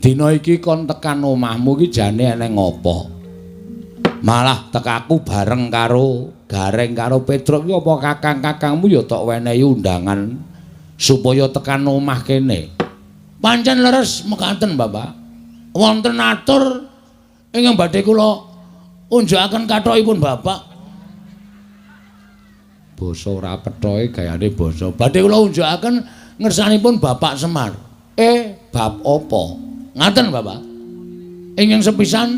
Dina iki kon tekan omahmu iki jane eneng apa? Malah tekaku bareng karo Gareng karo Petruk iki apa kakang-kakangmu ya tok wenehi undangan supaya tekan omah kene. Pancen leres mekaten, Bapak. Wonten atur ingkang badhe kula unjukaken kathokipun Bapak. Basa ora pethoke gayane basa. Badhe kula unjukaken ngersanipun Bapak Semar. Bab apa? Ngaten, Bapak. Ingkang sepisan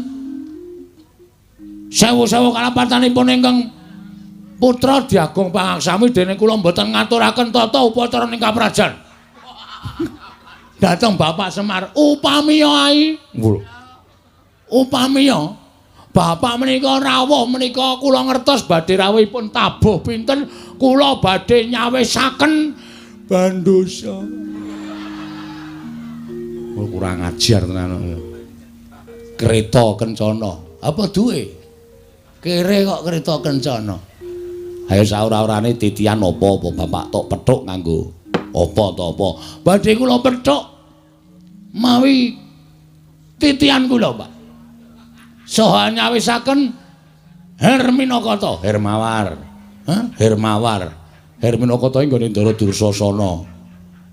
sewu-sewu kalapatanipun ingkang putra Diagung Pangaksami dene kula mboten ngaturaken tata upacara ing kaprajan. Dhateng Bapak Semar, upamiya ai. Upamiya Bapak menika rawuh menika kula ngertos badhe rawuhipun tabuh pinten, kula badhe nyawisaken bandosa. Oh, kurang ajar tenan. Kereta kencana. Apa duwe? Kere kok kereta kencana. Ayo saura-urane titian apa-apa Bapak tok pethuk nganggo apa to apa. Badhe kula pethuk mawi titian kula, Pak. Saha nyawisaken Herminakata, Hermawar. Hah? Hermawar. Herminakata nggone Ndara Dursasana.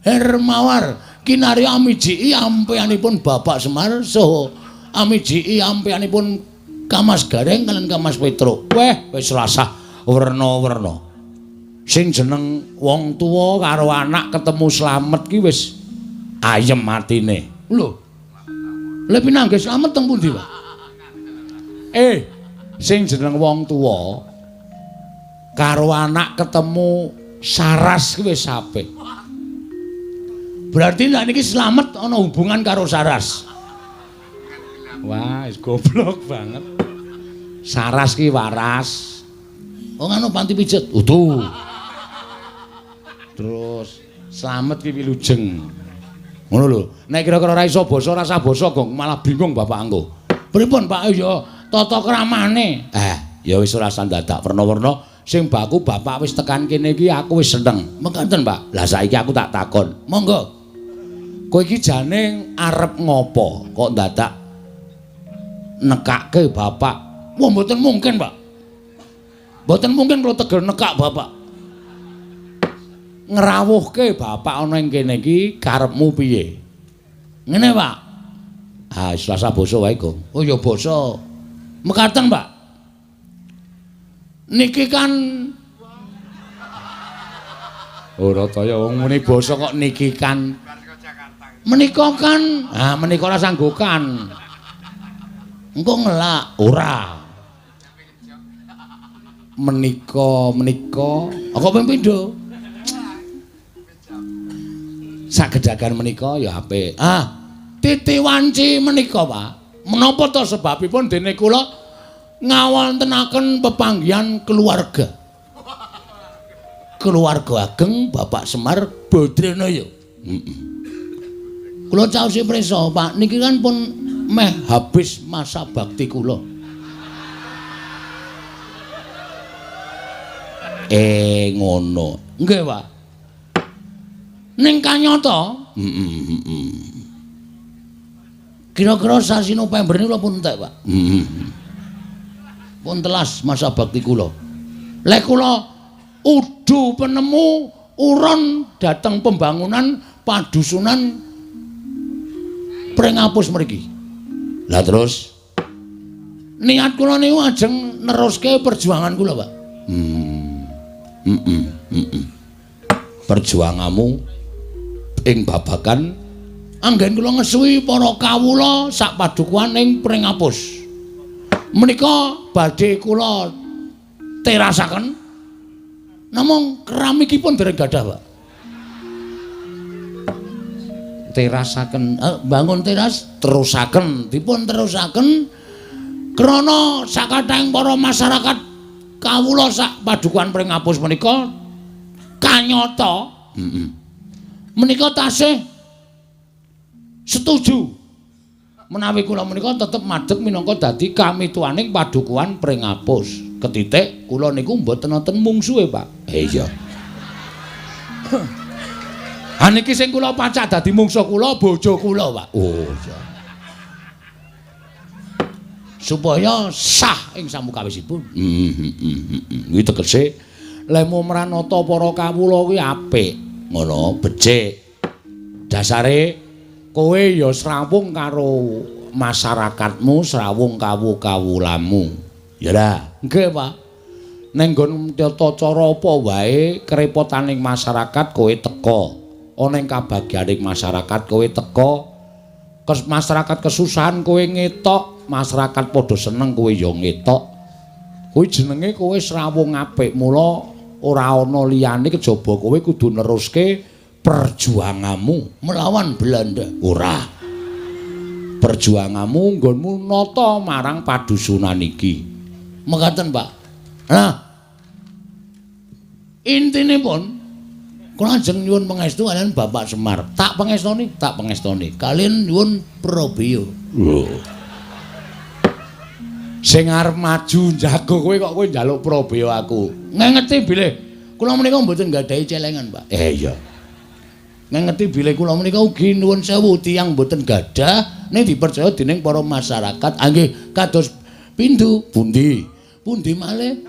Hermawar kinarya amijiki ampeyanipun Bapak Semar saha amijiki ampeyanipun Kamas Gareng kaliyan Kamas Petruk. Weh, wis rasah werna-werna. Sing jeneng wong tuwa karo anak ketemu slamet ki wis ayem atine. Lho. Lha pinanggih slamet teng pundi, Pak? Sing jeneng wong tuwa karo anak ketemu saras ki wis apik. Berarti nek niki slamet ana hubungan karo saras. Wah, wis goblok banget. Saras ki waras. Oh ngono panti pijet. Utuh. Terus slamet ki wilujeng. Ngono lho. Nek kira-kira ora iso basa ora usah basa, Gong, malah bingung bapak engko. Pripun, Pak? Ya tata kramane. Ya wis ora usah dadak werna-werna. Sing baku bapak wis tekan kene iki aku wis seneng. Mekaten, Pak. Lah saiki aku tak takon. Monggo. Kowe iki jane arep ngopo kok dadak nekake bapak? Wah, mboten mungkin, Pak. Mboten mungkin kula tegel nekak bapak. Ngrawuhke bapak ana ing kene iki karepmu piye? Ngene, Pak. Ah, wis rasa basa wae, Gong. Oh ya basa. Mekaten, Pak. Niki kan ora kaya wong muni basa kok niki kan. Menika kan, ah menika ora sanggukan. Engko ngelak, ora. Menika menika, kok ping pindho? Sagedagan menika ya apik. Ah, titi wanci menika, Pak. Menapa to sebabipun dene kula ngawontenaken pepanggihan keluarga. Keluarga ageng Bapak Semar Badranaya. Heeh. Kula caosi prisa, Pak, niki kan pun meh habis masa bakti kula. Ngono. Nggih, Pak. Ning kanyata, heeh. Kira-kira sasi November niku pun entek, Pak. Heeh. Pun telas masa bakti kula. Lek kula udu penemu uron dhateng pembangunan padusunan Pringapus mriki. Lah terus niat kula niku ajeng neruske perjuangan kula, Pak. Perjuanganmu ing babagan anggen kula ngesuwi para kawula sak padukuhan ing Pringapus. Menika badhe kula terasaken namung keramikipun dereng gadah, Pak. Terasaken, bangun teras terusaken, dipun terusaken krana sakathahing para masyarakat kawula sak padukuhan Pringapus menika kanyata. Menika tasih setuju menawi kula menika tetep madeg minangka dadi kamituwaning padukuhan Pringapus. Ketitik kula niku mboten wonten mungsuhe, Pak. Iya. Ha niki sing kula pacak dadi mungsuh kula bojo kula, Pak. Oh, iya. Supaya sah ing samukawisipun. Kuwi tegese lemu mranata para kawula kuwi apik, ngono, becik. Dasare kowe ya srawung karo masyarakatmu, srawung kawu-kawulamu. Ya ra? Nggih, Pak. Ning nggon tata cara apa wae kerepotaning masyarakat kowe teka. Ana ing kabagyaning masyarakat kowe teka. Masyarakat kesusahan kowe ngetok, masyarakat padha seneng kowe ya ngetok. Kuwi jenenge kowe srawung apik, mula ora ana liyane kejaba kowe kudu neruske perjuanganmu melawan Belanda. Ora. Perjuanganmu nggonmu nata marang padusunan iki. Mekaten, Pak. Nah, intinipun kula ajeng nyuwun pangestu kaliyan Bapak Semar. Tak pangestoni, tak pangestoni. Kaliyan nyuwun prabeya. Lho. Sing arep maju njago kowe kok kowe njaluk prabeya aku. Ngengeti bilih kula menika mboten nggadahi celengan, Pak. Iya. Ngengeti bilih kula menika ugi nuwun sewu tiyang mboten gadah ning dipercaya dening para masyarakat. Ah nggih, kados pindho pundi? Pundi malih?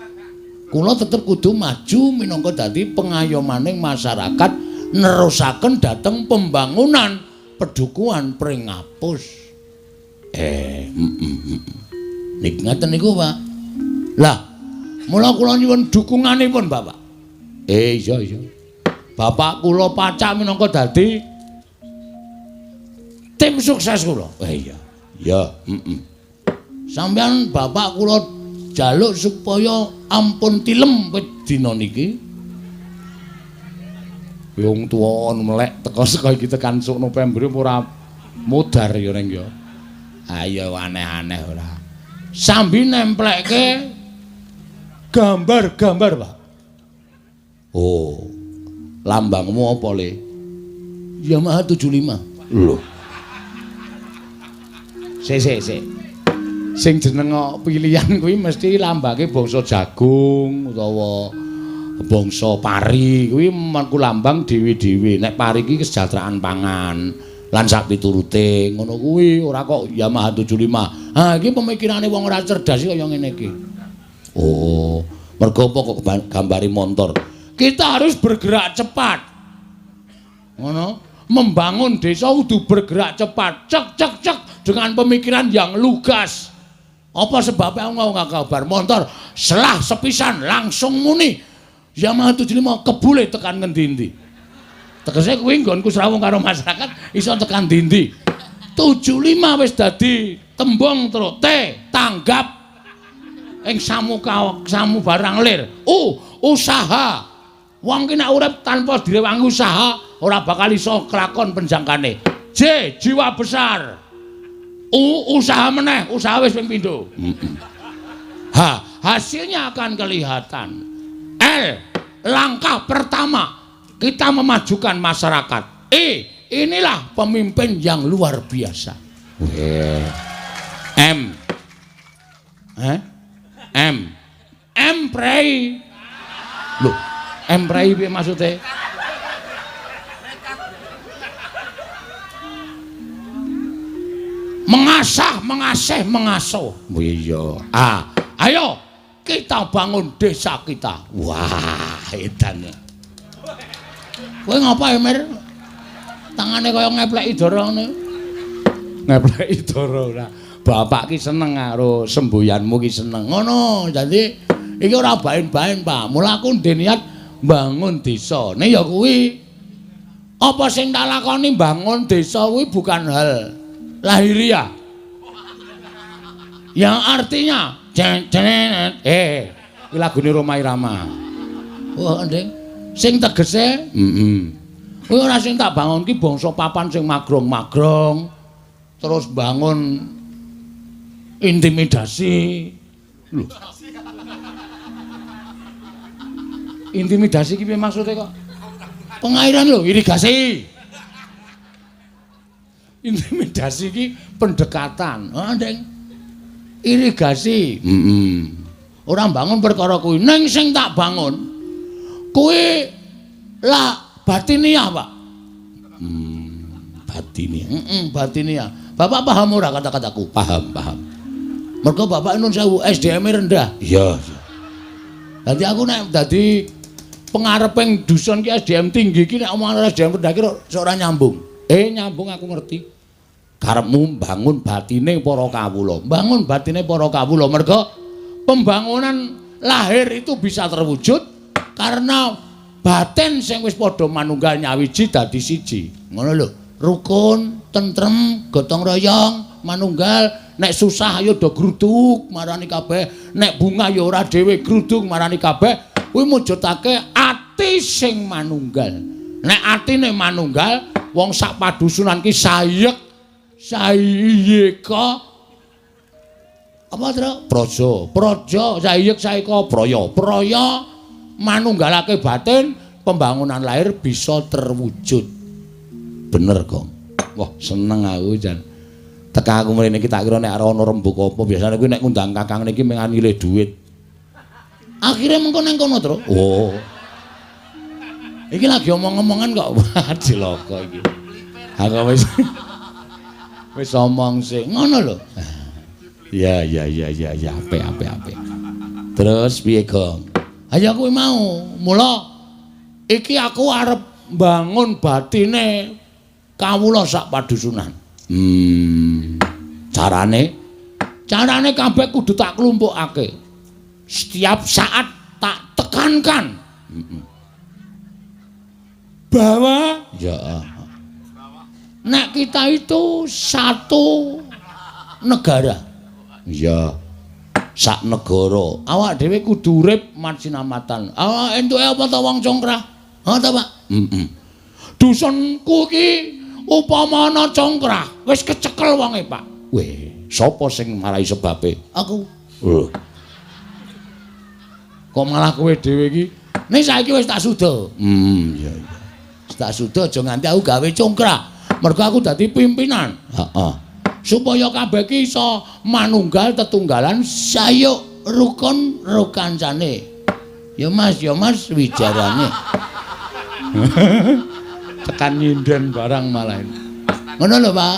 Kula tetep kudu maju minangka dadi pengayomaning masyarakat nerusaken dhateng pembangunan pedukuhan Pringapus. Niki ngaten niku, Pak. Lah, mula kula nyuwun dukunganipun, Bapak. Iya iya. Bapak kula pacak minangka dadi tim sukses kula. Iya. Ya, Sampeyan bapak kula jaluk supaya ampun tilem wit dina niki. Wong tuwa melek teka saka iki tekan sok November ora modar ya ning ya. Ayo aneh-aneh ora. Sambi nemplekke gambar-gambar, Pak. Oh. Lambangmu apa, Le? Yamaha 75. Lho. Sik sik sik. Sing jeneng pilihan kuwi mesti lambange bangsa jagung utawa bangsa pari kuwi mengku lambang dhewe-dhewe. Nek pari iki kesejahteraan pangan lan sak piturute ngono kuwi ora kok Yamaha 75. Ha iki pemikirane wong ora cerdas kaya ngene iki. Oh, mergo apa kok gambari montor? Kita harus bergerak cepat. Ngono, membangun desa kudu bergerak cepat. Cek cek cek dengan pemikiran yang lugas. Apa sebabnya aku ngomong kabar motor selah sepisan langsung muni Yamaha 75 kebule tekan ngendi-endi. Tegese kuwi nggonku srawung karo masyarakat iso tekan ndi-ndi. 75 wis dadi tembung terus T tanggap ing samuka samu barang lir. U usaha. Wong ki nek urip tanpa direwangi usaha ora bakal iso kelakon penjangkane. J jiwa besar. U usaha meneh, usaha wis ping pindho. H hasilnya akan kelihatan. L langkah pertama kita memajukan masyarakat. E inilah pemimpin yang luar biasa. M M M prei. Loh, M prei piye maksudnya? Mengasah, mengasih, mengasuh. Iya. Ah, ayo kita bangun desa kita. Wah, edan. Kowe ngapa, Mir? Tangane kaya ngepleki dara ngene. Ngepleki dara ora. Bapak ki seneng karo semboyanmu ki seneng. Ngono, dadi iki ora baen-baen, Pak. Mula aku ndek niat bangun desa. Nek ya kuwi apa sing tak lakoni bangun desa kuwi bukan hal lahiriah. Yang artinya iki lagune Rhoma Irama. Wah, Nding. Sing tegese kuwi ora sing tak bangun ki bangsa papan sing magrong-magrong terus bangun intimidasi. Lho. Intimidasi ki piye maksude kok? Pengairan lho, irigasi. Intimidasi ki pendekatan. Ah, Nding. Irigasi. Ora bangun perkara kuwi. Ning sing tak bangun kuwi lah batiniah, Pak. Batiniah. Batiniah. Bapak paham ora kata-kataku? Paham, paham. Mergo bapak nun sewu SDM rendah. Iya. Dadi aku nek dadi pengareping dusun ki SDM tinggi ki nek omongan SDM rendah ki ora nyambung. Nyambung aku ngerti. Karepmu bangun batine para kawula. Bangun batine para kawula mergo pembangunan lahir itu bisa terwujud karena batin sing wis padha manunggal nyawiji dadi siji. Ngono lho. Rukun, tentrem, gotong royong, manunggal. Nek susah ayo do gruduk marani kabeh, nek bunga ya ora dhewe gruduk marani kabeh. Kuwi mujudake ati sing manunggal. Nek atine manunggal, wong sak padusunan ki sayek sayeka apa Tru? Praja. Praja sayek saeka praya. Praya manunggalake batin, pembangunan lahir bisa terwujud. Bener, Gong. Wah, seneng aku jan. Teka aku mrene iki tak kira nek ana rembug apa, biasane kuwi nek ngundang kakang niki mung nyilih dhuwit. Akhire mengko nang kono, Tru. Oh. Iki lagi omong-omongan kok. Wah, cilaka iki. Aku wis wis omong sing ngono lho. Ya ya ya ya ya apik apik apik. Terus piye, Gong? Ayo kuwi mau. Mula iki aku arep bangun batine kawula sak padusunan. Carane? Carane kabeh kudu tak klumpukake. Setiap saat tak tekankan. Bahwa ya nek kita itu satu negara. Ya. Sak negara. Awak dhewe kudu urip masinamatan. Awak entuke apa ta wong congkrah? Ha ta, Pak? Heeh. Dusunku iki upama ana congkrah, wis kecekel wonge, Pak. Weh, sapa sing marai sebabe? Aku. Lho. Kok malah kowe dhewe iki? Ning saiki wis tak suda. Iya iya. Wis tak suda aja nganti aku gawe congkrah. Mergo aku dadi pimpinan. Heeh. Supaya kabeh iki iso manunggal tetunggalan sayuk rukun rukancane. Ya Mas wijarane. Tekan nyinden barang malah. Ngono lho, Pak.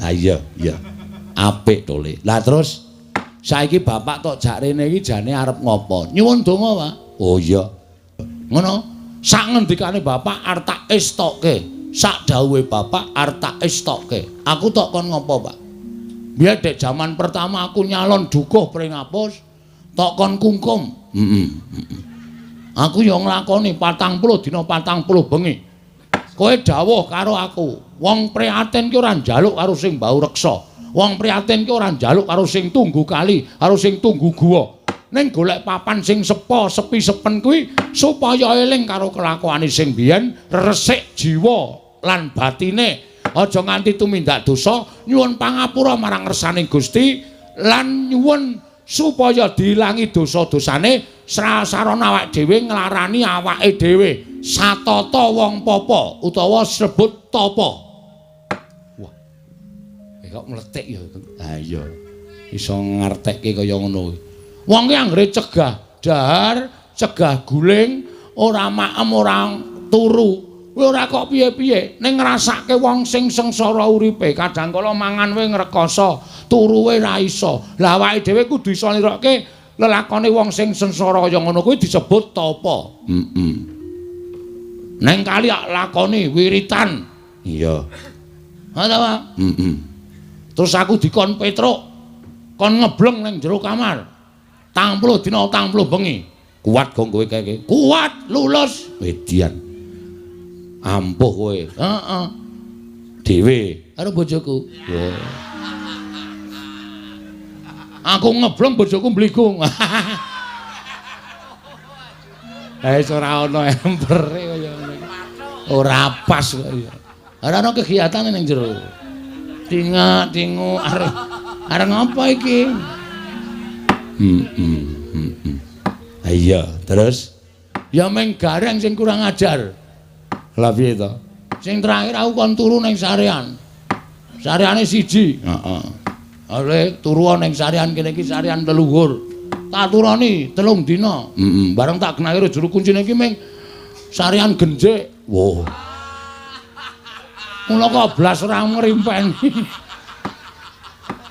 Ha iya, iya. Apik to, Le. Lah terus saiki bapak tok jak rene iki jane arep ngopo? Nyuwun donga, Pak. Oh iya. Ngono. Sak ngendikane bapak arep tak estoke. Sak dawuhe bapak arep tak estoke. Aku tok kon ngopo, Pak? Biyen dek jaman pertama aku nyalon dukuh Pringapus, tok kon kungkum. Heeh. Aku ya nglakoni 40 dina 40 bengi. Kowe dawuh karo aku, wong prihatin ki ora njaluk karo sing bau reksa. Wong prihatin ki ora njaluk karo sing tunggu kali, karo sing tunggu guwa. Ning golek papan sing sepo, sepi sepen kuwi supaya eling karo kelakuane sing biyen, resik jiwa lan batine. Aja nganti tumindak dosa, nyuwun pangapura marang ngersaning Gusti lan nyuwun supaya diilangi dosa-dosane. Sarana awake dhewe nglarani awake dhewe satata wong papa utawa sebut tapa. Wah. Kok mletik ya. Ha iya. Iso ngertekke kaya ngono kuwi. Wong ki anggere cegah dahar, cegah guling, ora maem, ora turu. Kuwi ora kok piye-piye, ning ngrasake wong sing sengsara uripe, kadang kala mangan wae ngrekoso, turu wae ra iso. Lah awake dhewe kudu iso nirokke lelakone wong sing sengsara kaya ngono kuwi disebut tapa. Heeh. Neng kali lakoni wiritan. Iya. Ha ta, Pak? Heeh. Terus aku dikon Petruk, kon ngebleng ning jero kamar. 40 dina 40 bengi. Kuat gong kowe kae. Kuat, lulus. Edian. Ampuh kowe. Heeh. Dhewe karo bojoku. Wah. Aku ngebleng bojoku mbligung. Eh ora ana empere kaya ngono iki. Ora pas kok ya. Ora ana kegiatan ning jero. Tingak-tingu arep arep ngapa iki? Iya, terus ya meng gareng sing kurang ajar. Lah piye to? Sing terakhir aku kon turu ning sarean. Sareane siji. Heeh. Ale turu ning sarean kene iki sarean leluhur. Tak turoni 3 dina. Heeh. Bareng tak genake juru kuncine iki meng sarean genjik. Wah. Mula kok blas ora ngrimpeni.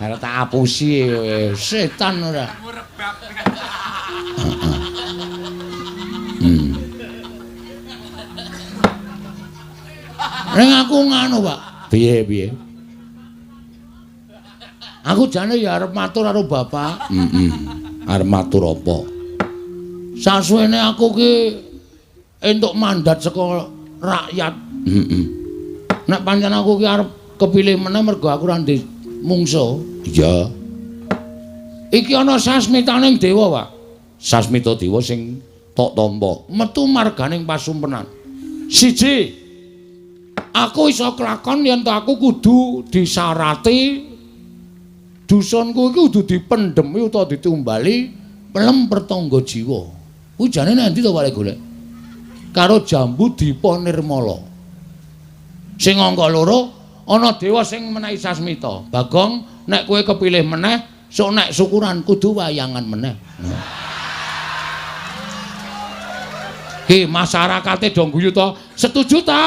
Arep tak apusi setan ora. Ning aku nganu, Pak. Piye piye? Aku jane ya arep matur karo bapak. Heeh. Arep matur apa? Sasuwene aku ki entuk mandat saka rakyat. Heeh. Nek pancen aku ki arep kepilih meneh mergo aku ora ndek mungsuh. Iya. Iki ana sasmitaning dewa, Pak. Sasmita dewa sing tok tampa metu marganing pasumpenan. Siji, aku iso kelakon yen to aku kudu disarati dusunku iki kudu dipendhemi utawa ditumbali pelem pertangga jiwa. Kuwi jane nang endi to Pak golek? Karo jambu Dipa Nirmala. Sing angka loro ana dewa sing menehi sasmita. Bagong, nek kowe kepilih meneh, sok nek syukuran kudu wayangan meneh. Ki masyarakate do guyu to? Setuju to?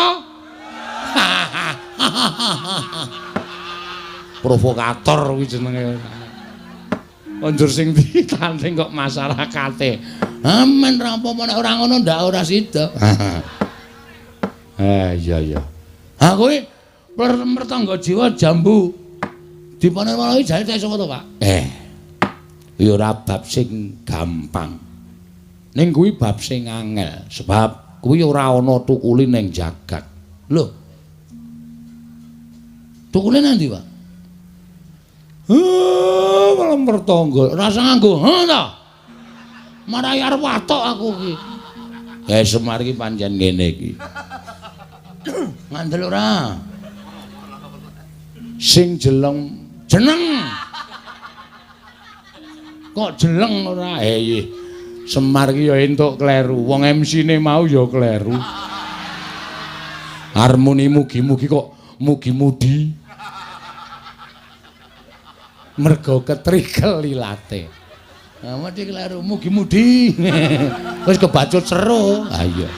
Provokator kuwi jenenge. Njur sing ditanding kok masyarakate. Amen ra apa-apa nek ora ngono ndak ora sida. Iya iya. Ha kuwi mertangga jiwa jambu Dipa Nirmala iki jane tek sapa to, Pak? Ya ora bab sing gampang. Ning kuwi bab sing angel, sebab kuwi ora ana tukuli ning jagat. Lho. Tukule nang ndi, Pak? Malah mertangga. Rasa nganggo, ha ta? Marai arep watok aku iki. Semar iki pancen ngene iki. Ngandel ora? Sing jeleng jeneng. Kok jeleng ora? Iya. Semar iki ya entuk kleru. Wong MC-ne mau ya kleru. Harmoni mugi-mugi kok mugi-mudi. Mergo ketrikel ilate. Nah, mesti kleru mugi-mudi. Wis kebacut seru. Ha iya.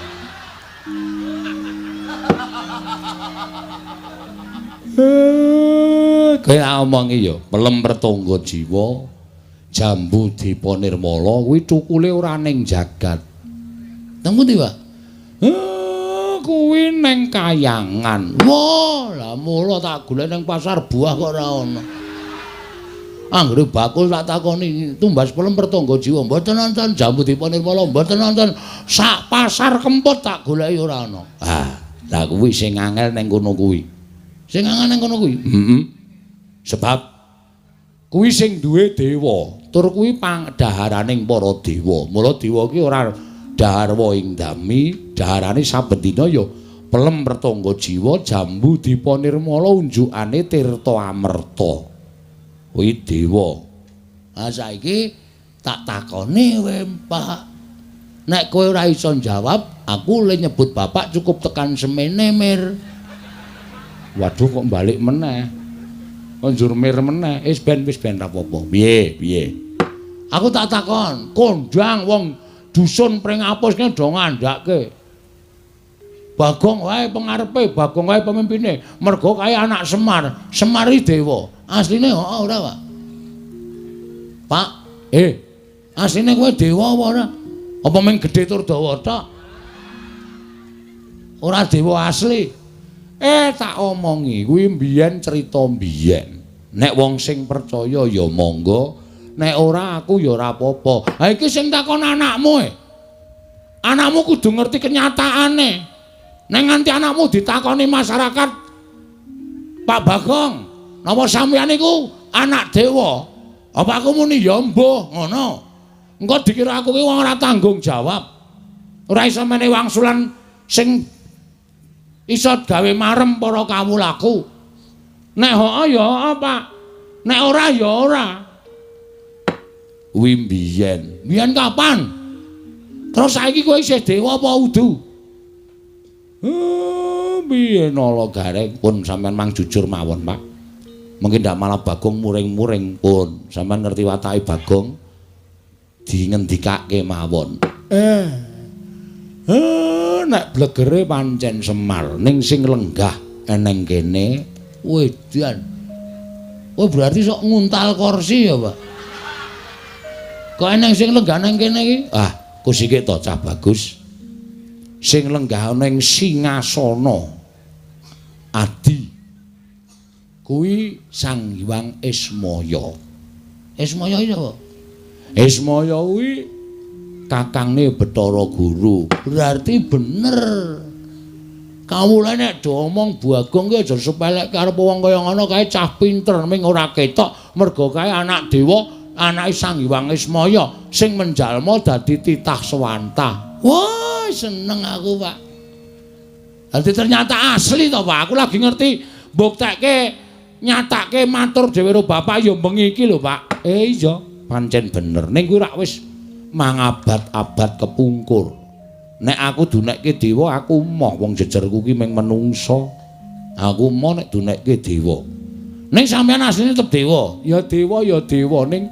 Kowe tak omongi ya, pelem pertangga jiwa, jambu Dipa Nirmala kuwi cukule ora ning jagat. Nang pundi, Pak? Kuwi ning kayangan. Wah, lah mula tak golek ning pasar buah kok ora ana. Anggere bakul tak takoni tumbas pelem pertangga jiwa mboten nonton jambu Dipa Nirmala mboten nonton sak pasar Kempot tak goleki ora ana. Ah, lah kuwi sing angel ning kono kuwi. Sing angel ning kono kuwi. Heeh. Sebab kuwi sing duwe dewa, tur kuwi pangdaharaning para dewa. Mula dewa ki ora daharwa ing dami, daharane saben dina ya pelem pertangga jiwa jambu Dipa Nirmala unjukane tirta amerta. Kuwi dewa. Ha saiki tak takoni kowe, Pak. Nek kowe ora iso njawab, aku le nyebut bapak cukup tekan semene, Mir. Waduh kok balik meneh. Kok njur mir meneh. Wis ben ra apa-apa. Piye, piye? Aku tak takon, kondang wong dusun Pringapus ki do ngandhake. Bagong wae pengarepe, Bagong wae pemimpine. Mergo kae anak Semar, Semar iki dewa. Asline heeh ora, Pak? Pak, asline kowe dewa apa ora? Apa mung gedhe tur dawa tok? Ora dewa asli. Tak omongi, kuwi mbiyen cerita mbiyen. Nek wong sing percaya ya monggo, nek ora aku ya ora apa-apa. Ha iki sing takon anakmu e. Anakmu kudu ngerti kenyataane. Nek nganti anakmu ditakoni masyarakat, Pak Bagong, napa sampeyan niku anak dewa? Apa aku muni ya mbuh ngono. Engko dikira aku ki wong ora tanggung jawab. Ora iso menehi wangsulan sing iso gawe marem para kawulaku. Nek heeh ya heeh, Pak. Nek ora ya ora. Kuwi mbiyen. Mbiyen kapan? Terus saiki kowe isih dewa apa udu? Piye nala gareng pun sampean mang jujur mawon, Pak. Mungkin ndak malah Bagong muring-muring pun. Sampean ngerti watake Bagong dingendikake mawon. Nek blegere pancen Semar ning sing lenggah eneng kene wedan. Oh, berarti sok nguntal kursi ya, Pak. Kok eneng sing lenggah nang kene iki? Ah, kusike to cah bagus. Sing lenggah ning singasana adi kuwi Sang Hyang Ismaya. Ismaya iki sapa? Ismaya kuwi kakangne Bathara Guru. Berarti bener. Kawula nek do omong Bagong ki aja sepelekke arep wong kaya ngono kae cah pinter ming ora ketok mergo kae anak dewa, anake Sang Hyang Ismaya sing menjalma dadi titah sewantah. Wah, seneng aku, Pak. Dadi ternyata asli to, Pak. Aku lagi ngerti mbuktekke nyatake matur dhewe karo bapak ya bengi iki lho, Pak. Iya, pancen bener. Ning kuwi rak wis mangabad-abad kepungkur. Nek aku dunekke dewa aku moh wong jejerku ki mung menungsa. Aku moh nek dunekke dewa. Ning sampeyan asline tetep dewa. Ya dewa ya dewa ning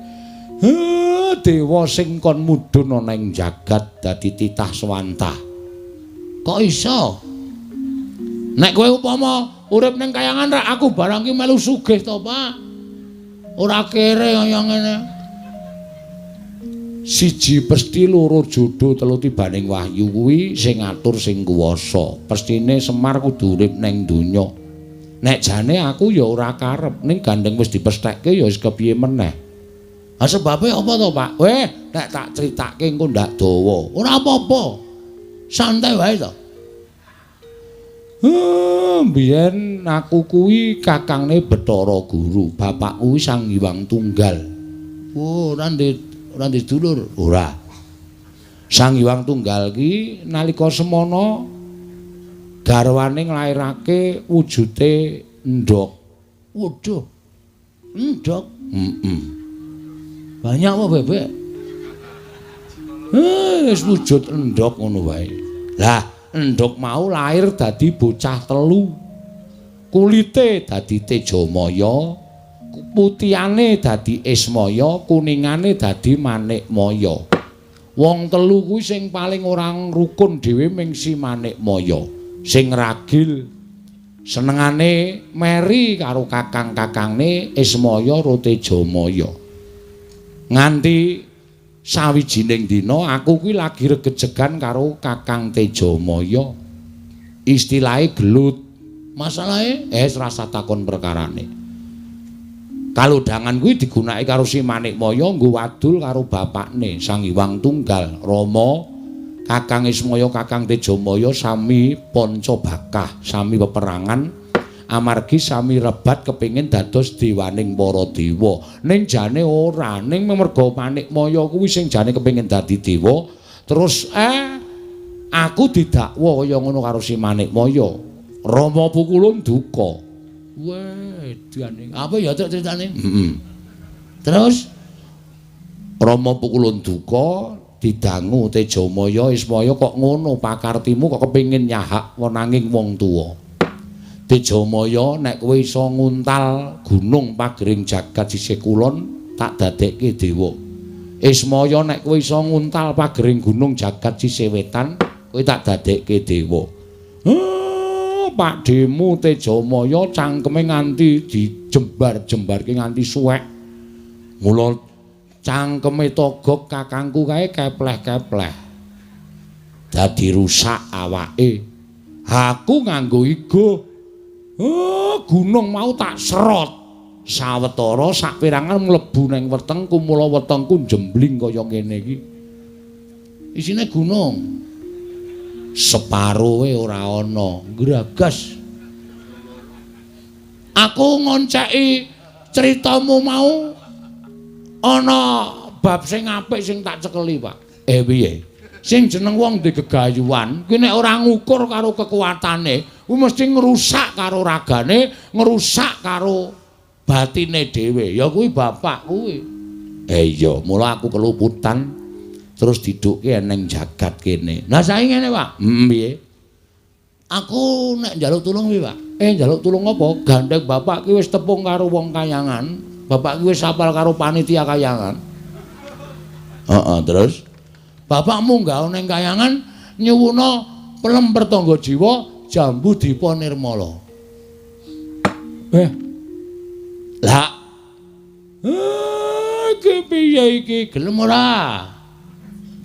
dewa sing kon mudhun ana ing jagat dadi titah swantah. Kok iso? Nek kowe upama urip ning kayangan rak aku barang ki melu sugih to, Pak. Ora kere kaya ngene. Siji pesti loro jodo telu tibaning wahyu kuwi sing ngatur sing kuwasa. Pestine Semar kudu urip ning donya. Nek jane aku ya ora karep, ning gandeng wis dipesthekke ya wis kepiye meneh. Ha sebabe apa to, Pak? Weh, nek tak critake engko ndak dawa. Ora apa-apa. Santai wae to. Biyen aku kuwi kakangne Bathara Guru, bapakku kuwi Sang Hyang Tunggal. Oh, ora ndek dulur. Ora. Sang Hyang Tunggal ki nalika semana garwane nglairake wujute endhog. Waduh. Endhog? Heeh. Banyak apa bebek? Wis wujud endhog ngono wae. Lah, endhog mau lahir dadi bocah telu. Kulite dadi Tejamaya, putihane dadi Ismaya, kuningane dadi Manikmaya. Wong telu kuwi sing paling ora rukun dhewe ming si Manikmaya. Sing ragil senengane meri karo kakang-kakangne Ismaya ro Tejamaya. Nganti sawijining dina aku kuwi lagi regejegan karo Kakang Tejamaya. Istilahe gelut. Masalahe rasa takon perkarane. Kalodhangan kuwi digunakake karo si Manikmaya nggo wadul karo bapakne Sang Hyang Tunggal Rama. Kakang Ismaya, Kakang Tejamaya sami panca bakah, sami peperangan amargi sami rebat kepingin dados dewaning para dewa. Ning jane ora, ning merga Manikmaya kuwi sing jane kepingin dadi dewa, terus aku didakwa kaya ngono karo si Manikmaya. Rama pukulun duka. Weh, edan. Apa ya critane? Heeh. Terus Rama pukulun duka didangu Tejamaya Ismaya kok ngono pakartimu kok kepingin nyahak wenanging wong tuwa. Tejamaya nek kowe iso nguntal gunung pagering jagat sisih kulon tak dadekke dewa. Ismaya nek kowe iso nguntal pagering gunung jagat sisih wetan kowe tak dadekke dewa. Pakdhemu Tejamaya cangkeme nganti dijembar-jembarke nganti suwek. Mula cangkeme Togog kakangku kae kepleh-kepleh. Dadi rusak awake. Aku nganggo igo. Gunung mau tak serot. Sawetara saperangan mlebu nang wetengku, mula wetengku jembling kaya ngene iki. Isine gunung. Separoe ora ana, gragas. Aku ngonceki critamu mau ana bab sing apik sing tak cekeli, Pak. Piye? Sing jeneng wong ndek gegayuhan, kuwi nek ora ngukur karo kekuatane, kuwi mesti ngrusak karo ragane, ngrusak karo batine dhewe. Ya kuwi bapak kuwi. Iya, mula aku keluputan terus didukke neng jagat kene. Lah saiki ngene, Pak. Piye? Aku nek njaluk tulung piye, Pak? Njaluk tulung apa? Gandeng bapak ki wis tepung karo wong kayangan. Bapak ki wis apal karo panitia kayangan. Heeh, terus bapak munggah ning kayangan nyuwuna pelem pertangga jiwa jambu dipa nirmala. Lah Iki piye iki? Gelem ora?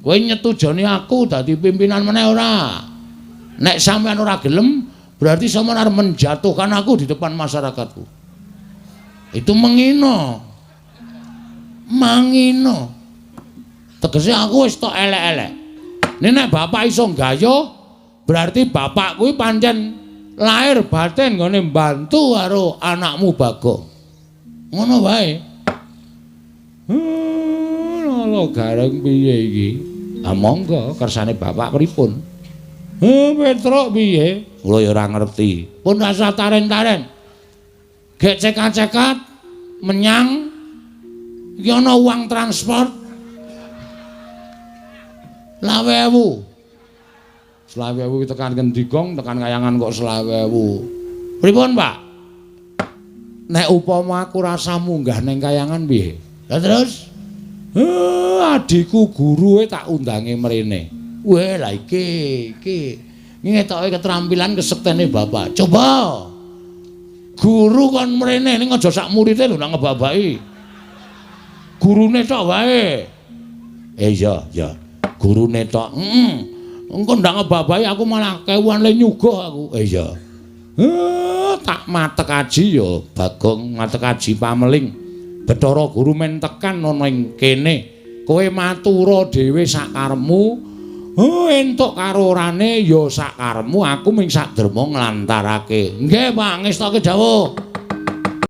Kowe nyetujoni aku dadi pimpinan meneh ora? Nek sampean ora gelem, berarti sampean arep menjatuhkan aku di depan masyarakatku. Itu mengino. Mangino. Tegese aku wis tok elek-elek. Nek bapak iso nggayuh, berarti bapak kuwi pancen lahir batin nggone mbantu karo anakmu Bagong. Ngono wae. Lho Gareng piye iki? Ah monggo kersane bapak pripun? Petruk piye? Kula ya ora ngerti. Pun rasa taren-taren. Gek cekat-cekat menyang iki ana uang transport 25.000. 25.000 tekan ngendi Gong, tekan kayangan kok 25.000. Pripun, Pak? Nek upama aku rasa munggah ning kayangan piye? Lah terus? Adikku guruwe tak undange mrene. Weh, lah iki iki ngetoke keterampilan kesektene bapak. Coba. Guru kon mrene ning aja sak murite lho nang ngebabaki. Gurune tok wae. Iya, iya. Gurune tok. Heeh. Engko ndak ngebabahi aku malah kewuan le nyuguh aku. Iya. Tak matek aji ya Bagong, matek aji pameling. Bathara Guru men tekan ana ing kene. Kowe matura dhewe sakarepmu. Entuk karo orane ya sakarepmu, aku ming sak derma nglantarake. Nggih, Pak, ngestoke dawuh.